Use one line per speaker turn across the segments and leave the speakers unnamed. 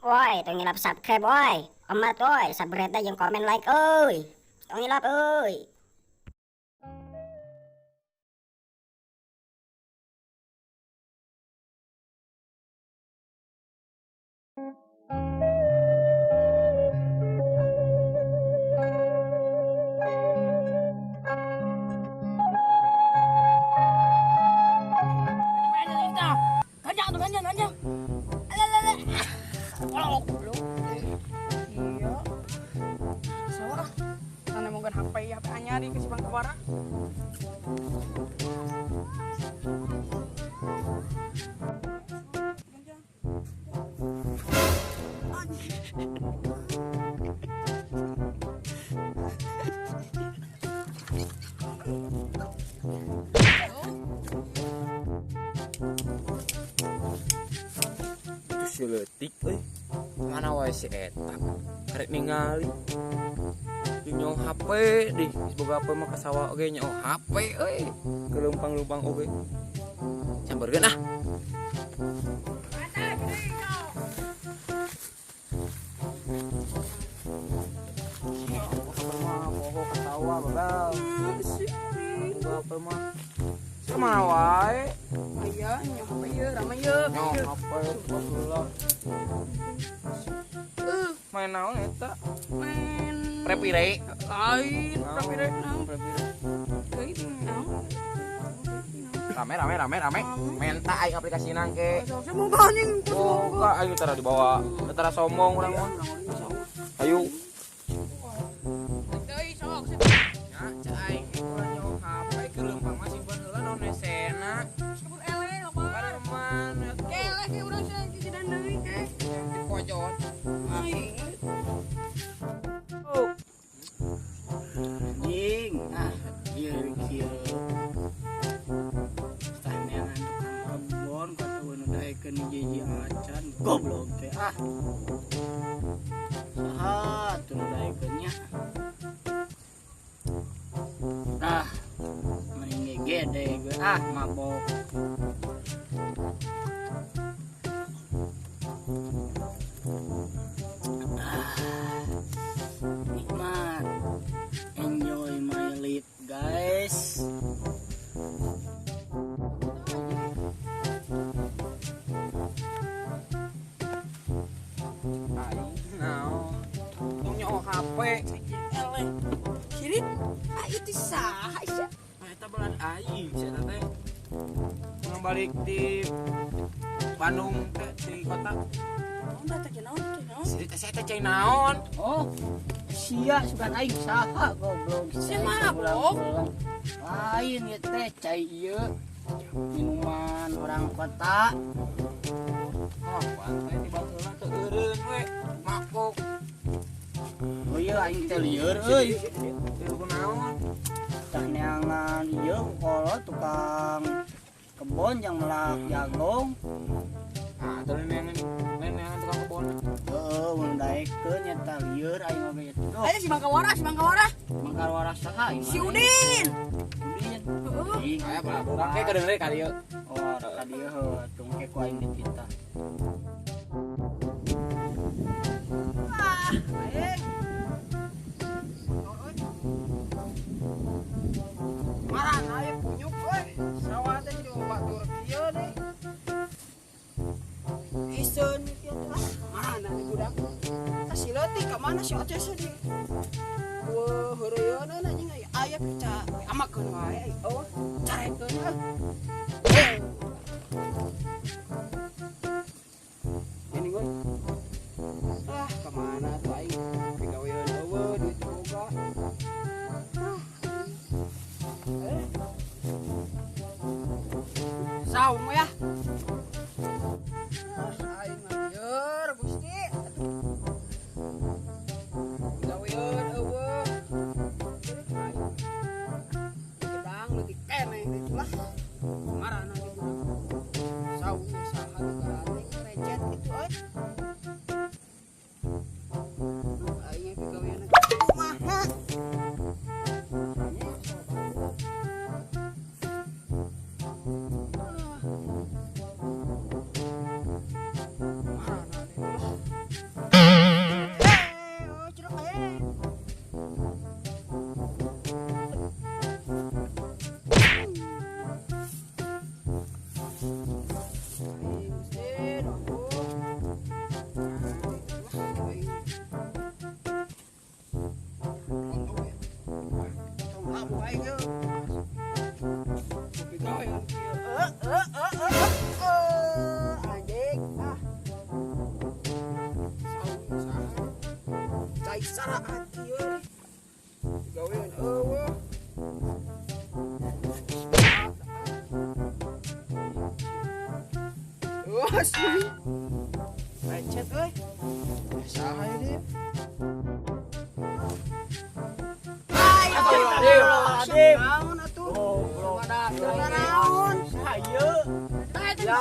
Woi, tong hilap subscribe woi. Omat woi, subscribe jeung komen like euy. Tong hilap euy.
Si leutik euy. Mana wae si eta? Karek ningali. Nyaho HP dih, boga HP mah ka sawah oge nyaho HP euy. Keleumpang-leumpang oge. Camperkeun ah. Poho ka sawah bagal. Boga HP mah. Mana wae?
Aya nyaho HP ieu rame ieu.
Nyaho HP baheula. Main naon eta?
Main
prepire.
Lain prepire naon?
Prepire.
Euy naon?
Rame rame rame rame. Menta aing aplikasi nangke.
Semoga anjing.
Boga aing tara dibawa. Tara sombong urang mah. Ayo.
Deui sok.
Nya cek aing urang nyaho HP keleumpang mah simpen heula naon esena.
Sebut eleh apa?
Mana?
Eleh ke urang sia kikidan deui ke.
Pojok.
Aing.
Anjing, ah, ieu kieu. Tah neangan tukang kebon katuh nu daekeun hiji-hiji acan, goblok teh ah. Saha tuh nu daekeun nya? Ah, mending gede gue ah mabok. Nikmat, enjoy my life guys.
Aing naon? Tong nyaho HP.
Eleh. Sirit, ah itu saha sia?
Eta belan aing sia teh. Urang balik di Bandung teh di kota.
Naon da teh naon teh naon?
Sirit teh eta cai naon?
Oh, sia sugan aing saha goblok.
Sia mabok.
Lain ieu teh cai ieu minuman orang kota.
Oh, pantai di baheula teu eureun we, mabok.
Oh iya aing teh lieur euy.
Lieur kunaon?
Tah neangan ieu kolot tukang kebon yang melak jagung.
Ah, teu neangan tukang kebon.
Heeh, mun daekeun nyata lieur aing oge itu.
Aya si Bangkawara, si Bangkawara.
Bangkawara saha ieu?
Si Udin.
Udin.
Heeh.
Aya bae urang ke kedeung ka dieu.
Oh, ka dieu heuh, tung ke ku aing dititah.
Ah, aing.
Marah aya punyuk euy. Sawah teh jadi batur kieu deh. Iseun kieu teh ah, marana di budak. Tah si leutik ka mana si Oces di? Weuh heureuyeuneun anjing aya aya pica amakeun wae eueuh carekeun ah. Ini gue. Ah, ka mana tuh aing? Pigaweun eueuh duit boga. Ah.
Saung ya. Aing mah lieur Gusti.
Gaweun eueuh. Gedang leutik keneh deui lah. Marana di budak. Saung saha nu garating recet kitu euy. Aing pigawean kumaha? Aing yeuh. Kopi gawe kieu. Anjing ah. Saung saha. Cai saraat kieu. Gawean eueuh. Wah, sih. Lecet euy. Saha ieu? Ayo, naon atuh? Naon?
Saha ieu?
Ya,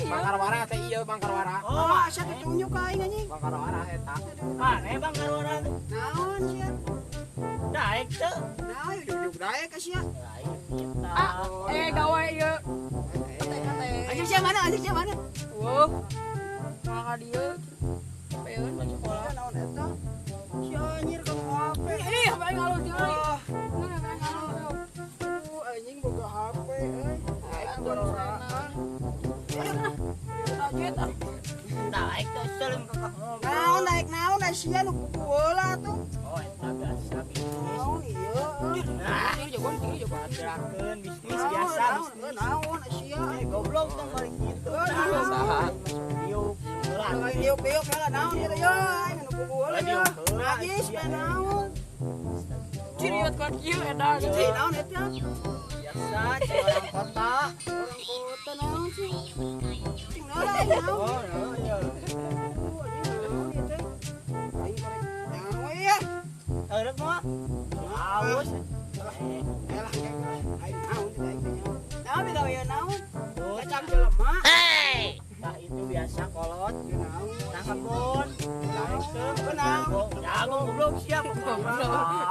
Bangkarwara teh ieu Bangkarwara.
Oh, asa ditunjuk ka aing anjing.
Bangkarwara eta.
Aneh Bangkarwara teh.
Naon sia?
Daek teu.
Naon ujug daek ka sia?
Ah, gawe ieu.
Anjing sia mana? Anjing sia mana?
Wah. Malah ka dieu. Capeun mah sekolah.
Naon eta? Si anjir ka HP.
Ih, HP aing halus deui. Nah, HP aing halus.
Aduh, anjing boga HP euy. Aing baroraan.
Daek teu seulem ka.
Naon naik naon sia nu pupu heula tuh.
Oh, eta biasa bisnis.
Naon ieu?
Nah,
Jagoan tinggi jagoan.
gerakeun bisnis biasa bisnis.
Naon sia?
Goblok tong balik kitu.
Saha?
Diuk heula.
Diuk-diuk heula naon ieu teh aing nu pupu heula ya. Najis mah naon?
Ciriot ka kieu eta.
Ciri naon eta?
Biasa orang kota.
Orang kota naon sih? Cing naon aing naon?
Oh, iya.
Aduh, anjing naon ieu teh? Aing karek naon ya?
Eureuk mah. Aus.
Elah, aing naon teh aing teh. Naon digawe naon? Kacang jelema.
Hey. Tah itu biasa kolot.
Naon?
Tah kebon. Daek teu.
Naon?
Jago goblok siap.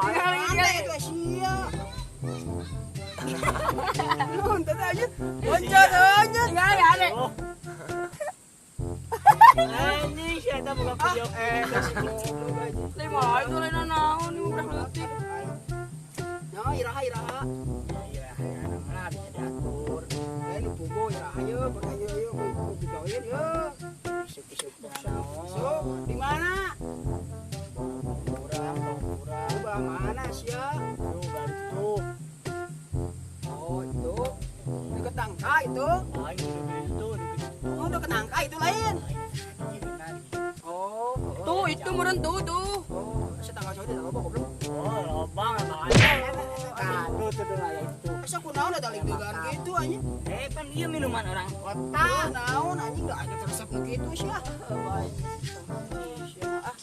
Tinggal itu sia. Nun teh aja. Loncat aja.
Tinggal ya, Adek.
Anjing sia eta boga video.
Lain mah itu lain naon ieu budak leutik.
Nah, iraha iraha.
Ya iraha mah bisa diatur.
Lain nu pugo iraha ye, ayo ye digawean ye.
Isuk-isuk naon.
Sok di mana?
Kurang, kurang.
Belah mana sia?
Tuh balik tuh.
Oh, itu. Deket nangka itu.
Aing udah itu, deket itu.
Oh, deket nangka itu lain. Oh,
Tuh itu meureun tuh tuh.
Oh, asa tangga sore tangga goblok.
Oh, lobang emang aja. Kado tuh tuh aya itu.
Asa kunaon ada ligdegan gitu anjing.
Kan ieu minuman orang kota.
Ah, naon anjing da aing resep nu kitu sia. Sia ah.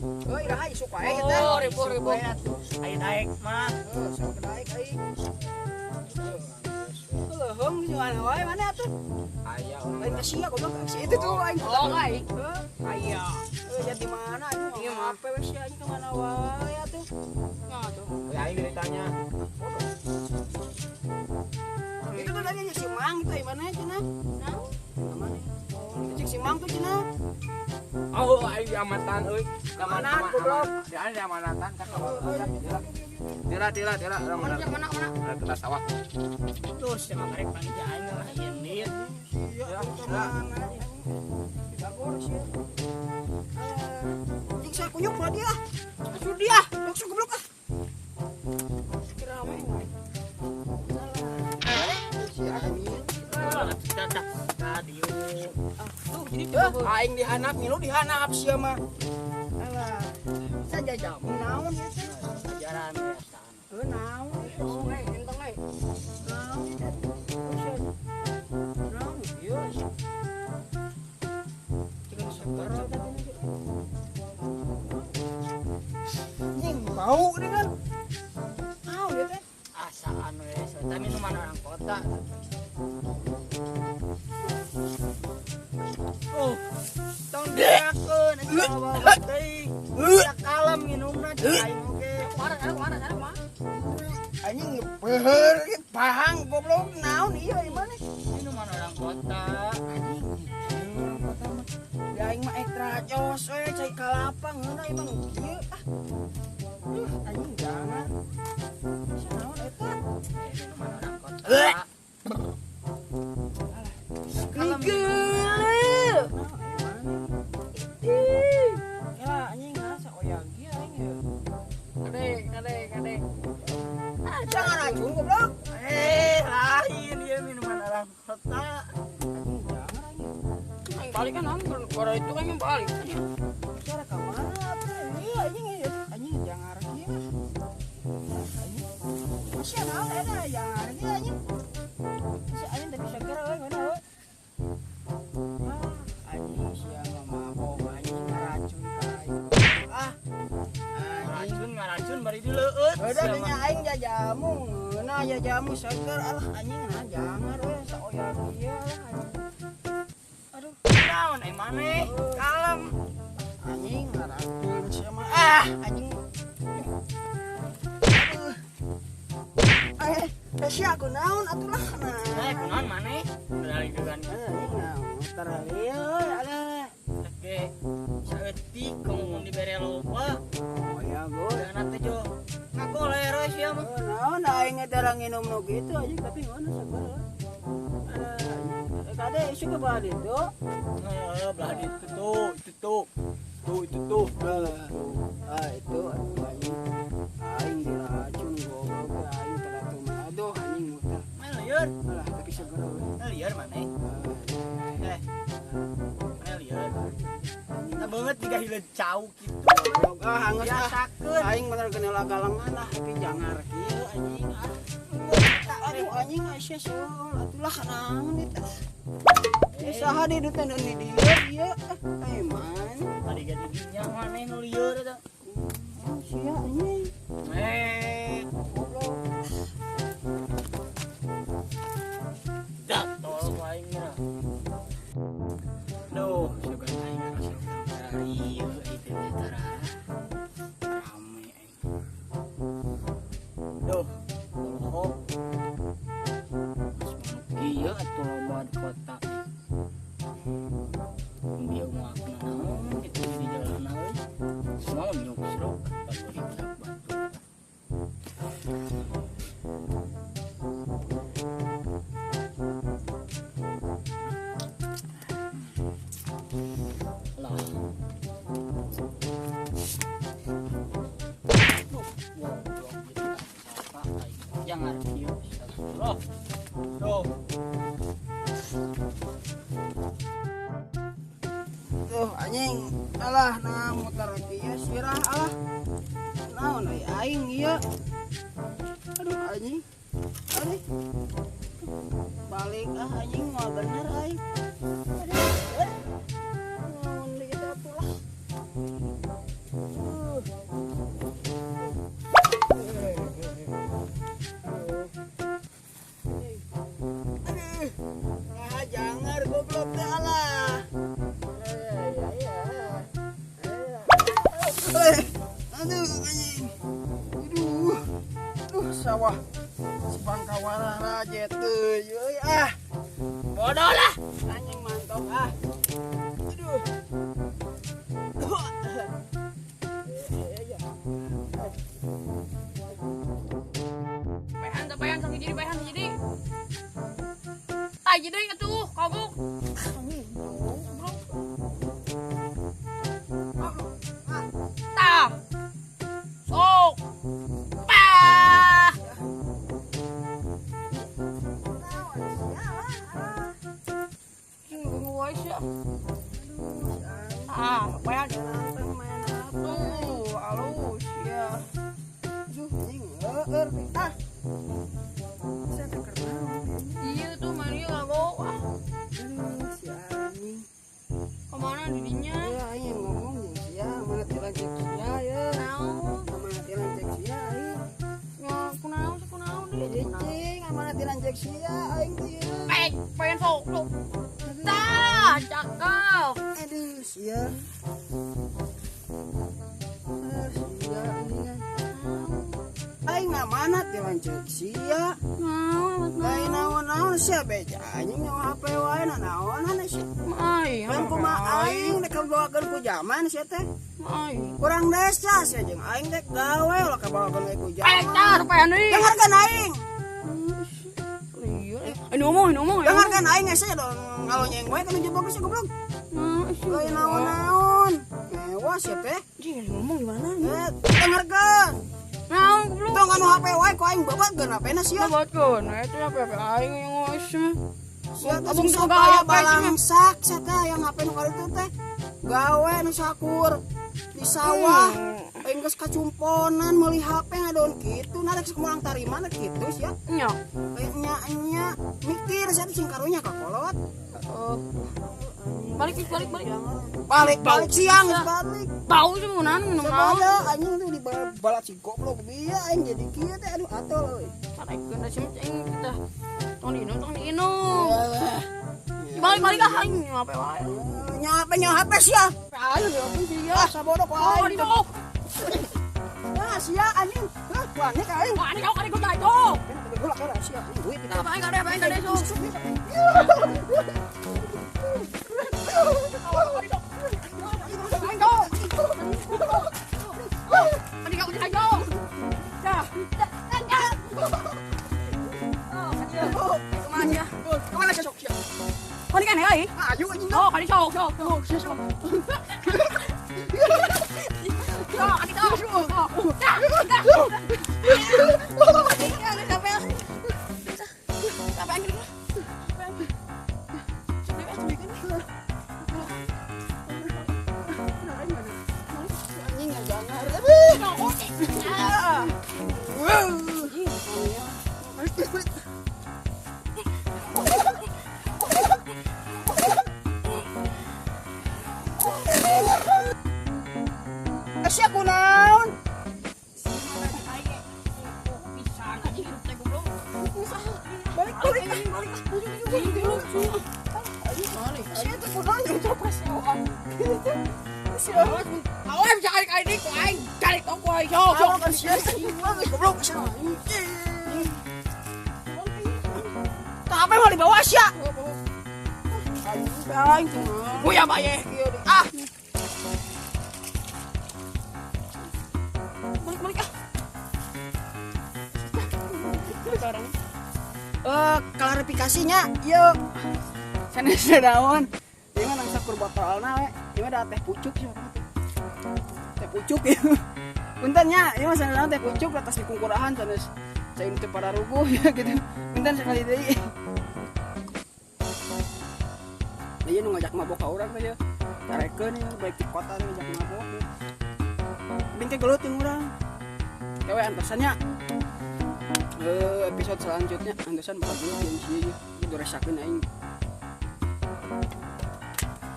Euy, iraha isuk wae ieu teh.
Oh, ribu ribu.
Ayo daek mah.
Heuh, sok daek aing. Leuheung di mana wae mana atuh?
Aya
Lain ka sia goblok si itu tuh aing.
Oh, aing.
Heuh,
Aya.
heuh jadi mana anjing?
Iya, mah.
HP we sia anjing ka mana wae atuh.
Nah, tuh.
Aing ditanya.
Itu tuh tadi si Mang itu di mana cenah?
Naon?
Ka mana? Cek si Mang tuh cenah.
Oh, aing diamatan euy.
Amanat, goblok.
Di aing diamanatan ka Tira tira tira urang
Mana mana mana.
Kita sawah.
Terus sama karek panggil aing lah ieu nih.
Iya, ka mana? Dagor sia. Anjing saya kunyuk lah dia. Asuh dia, langsung goblok ah. Kira we. Si anjing.
Tuh, jadi
Aing dihanap, ngilu dihanap sia mah. Alah. Saja jamu naon ieu teh?
Ajaran biasa.
Heuh naon?
Oh, eh, entong eh.
Naon ieu teh? Naon ieu? Cik seger teh. Anjing bau ini kan. Naon ieu teh?
Asaan we, eta minuman orang kota. Oh, tong diakeun anjing bawa teuing. Kita kalem minumna cek aing oge.
Mana sana mana sana mah.
Anjing peuheur ieu pahang goblok naon ieu ieu mana?
Minuman orang kota.
Anjing orang kota mah. Da aing mah ekstra jos we cai kalapa ngeunah ieu mah nu kieu ah. Anjing jangan. Sia naon eta?
Minuman orang kota.
Alah.
Geuleuh.
Naon ieu mana? Kela anjing ngarasa oyag ieu aing ya.
Kade kade kade. Orang itu kan yang balik.
Cara ka mana atuh? Iya anjing anjing jangar kieu. Anjing. Masih naon eta jangar kieu anjing. Si anjing teh bisa geura euy mana euy. Ah, anjing sia mah mabok anjing ngaracun ka aing. Ah.
Racun ngaracun bari dileueut.
Udah nya aing jajamu, ngeunah jajamu seger alah anjing nah jangar we saoya kieu lah anjing. Aduh,
Naon ai maneh? Kalem.
Anjing ngaracun sia mah. Ah, anjing. Aduh. Eh, sia aku naon atuh lah nah.
Eh, kunaon maneh? Berali-geulan
Anjing naon terlieur alah.
Oke, saeutik ngomong dibere loba.
Oh ya, goy.
Jangan teh jo. Ngagoler we sia mah.
Oh, naon aing teh orang nginum nu kitu anjing tapi ngono sabar. Alah, kade isu ke belah ditu.
Heeh, belah ditu tuh, itu tuh. Tuh itu tuh.
Ah, itu aduh anjing. Aing diracun goblok aing teh mah. Aduh anjing muter.
Mana lieur?
Alah, tapi seger we.
Lieur maneh? Eh. Mana lieur? Tah beungeut jiga hileud cau kitu.
Goblok ah anggeus ah.
Biasakeun.
Aing bener geuna lagalengan lah tapi jangar kieu anjing ah. Aduh anjing sia seul atulah naon eta. Eh saha di dieu teh nu di dieu ieu eh man.
Tadi ge di dinya maneh nu lieur eta.
Oh, sia anjing.
Eh,
Goblok.
dah tolong aing mah. Duh, sugan aing rasa ieu itu teh tara. Rame aing. Duh, tolong. Geus manuk kieu atuh loba di kota. Bieu mah kunaon kitu di jalan euy. Mau nyuksruk bagi budak batu. Lah. Duh, goblok gitu kan sapa aing. Jangan kieu. Loh. Tuh.
Tuh anjing alah nah muter kieu sirah alah. Naon euy aing ieu. Aduh anjing. Aduh. Balik ah anjing moal bener aing. Aduh. Eh. Naon deui kita atuh lah. Aduh. Nah, jangar goblok teh alah. Aduh, anjing. Aduh. Aduh, sawah. Sebangkawara raja teuy euy ah.
Bodoh lah.
Anjing mantap ah. Aduh.
Paehan teh paehan sakit jadi paehan jadi. Tah jadi atuh kagok. Goblok. Tah. Sok. Pah. Sing wae sia. Ah, paehan. Tuh, alus ya.
Aduh, anjing leur ah. Saya teh keur naon?
Iya tuh Mario kagok. Ah,
Aduh, si anjing.
kemana didinya?
Ya aing ngomong jeung sia, mana ti lanceuk sia ya.
Naon?
Mana ti lanceuk sia aing.
Ya, kunaon sih kunaon deui.
Cicing, mana ti lanceuk sia aing teh ieu.
Pek, pengen sok sok. Tah, cakep.
Aduh, sia. Ah, sia anjing. Aing mana ti lanceuk sia.
Naon,
Lain naon-naon sia beja anjing nyawa HP wae na naonan sia.
Ai,
Lain kumaha aing rek kabawakeun ku jaman sia teh.
Ai.
Kurang desa sia jeung aing rek gawe ulah kabawakeun we ku
Pek,
jaman.
tah, paehan deui.
Dengarkan aing.
Iya, ini ngomong.
Dengarkan aing sia dong kalau nyeng wae kan jebok sia goblok.
Nah,
Lain naon-naon. Mewah sia teh.
Anjing, ngomong gimana?
Eh, dengarkan.
Naon goblok.
Tong anu HP wae ku aing babatkeun HP-na sia.
Babatkeun, eta HP aing yang ngoseh.
Sia teh
Abang
susah
juga
payah
HP sih, mah.
balangsak sia teh yang HP nu kali itu teh. Gawe nu sakur di sawah. Aing geus kacumponan meuli HP ngadon kitu, nah rek sakumaha tarima na kitu sia.
Nya.
Kayak nya mikir sia teh sing karunya ka kolot.
Heeh. Balik balik balik.
Balik balik siang geus balik.
Bau sih mengunan minum naon.
Sabada anjing tuh dibalat si goblok bieu aing jadi kieu teh aduh atol euy.
Carekeun da sim aing kita. Tong diinum, tong diinum. Balik balik ah aing ngape wae.
Nya apa nya HP sia? Ayo diopin sia. Ah sabodo ku
Oh,
aing.
di oh.
Ah sia anjing. Hah, wani ka aing.
Wah, ini kau kali gua jatuh.
Golak ka sia anjing duit.
Apa aing kade, apa aing kade sok. Aing kau. Ini kau jatuh. Dah. Dah. Oh, kadieu. Kumaha sia?
Kemana sia sok sia?
Kali kan euy.
Ayo anjing.
Oh, kali sok sok sok sok. Sok, kali sok. Sok. Dah, dah. Capek. Capek anjing.
Anjing ya jangan. Sia kunaon? Balik balik balik. Sia teh kunaon jeung copres sia.
Awas cari kali ku aing, cari tong ku aing sok sok.
Kan sia goblok sia. Tah apa mau dibawa sia? Anjing
Buya baye.
Ah.
Balik balik ah.
Klarifikasinya yuk sanes naon ieu mah nangsa kur botolna we ieu mah da teh pucuk sih teh pucuk ieu punten nya ieu mah sanes naon teh pucuk atas dikungkurahan sanes cai nu teu pararuguh ya gitu punten sekali deui ieu nu ngajak mabok ka urang teh ieu carekeun ieu baik di kota nu ngajak mabok bingke gelut jeung urang kewe antosannya. Episode selanjutnya antosan bakal gelut jeung si ieu ieu doresakeun aing.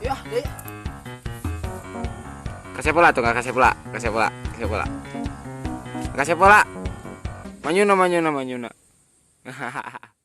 Ya, deui.
Kasih pola tuh, kasih pola, kasih pola, kasih pola. Kasih pola. Manyuna manyuna manyuna. Hahaha.